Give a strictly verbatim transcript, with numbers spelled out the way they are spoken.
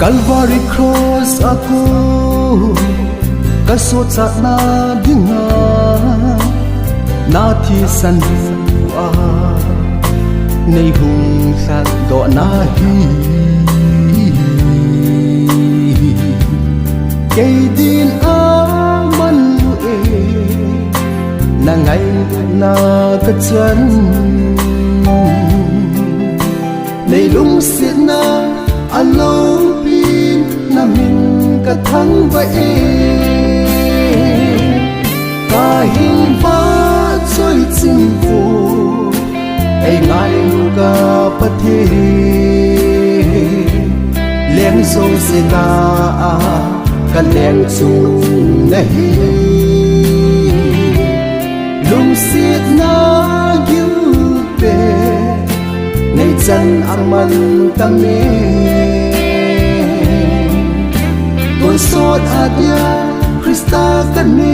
Calvary Cross a kon ka sotchatna dinga na thisan ua nei hung lhatdohna hi kei din a man u e, na ngaina ka chan. Nei lungsetna a lopin na min ka thangvah e. Ka hin vahchoi ching vo, ei ngailu ka Pathen. Leng jouse lah a ka leng chung na hi. Lungsetna gilpe nei chan a man tam e. Tonsot a dia Christa ka ne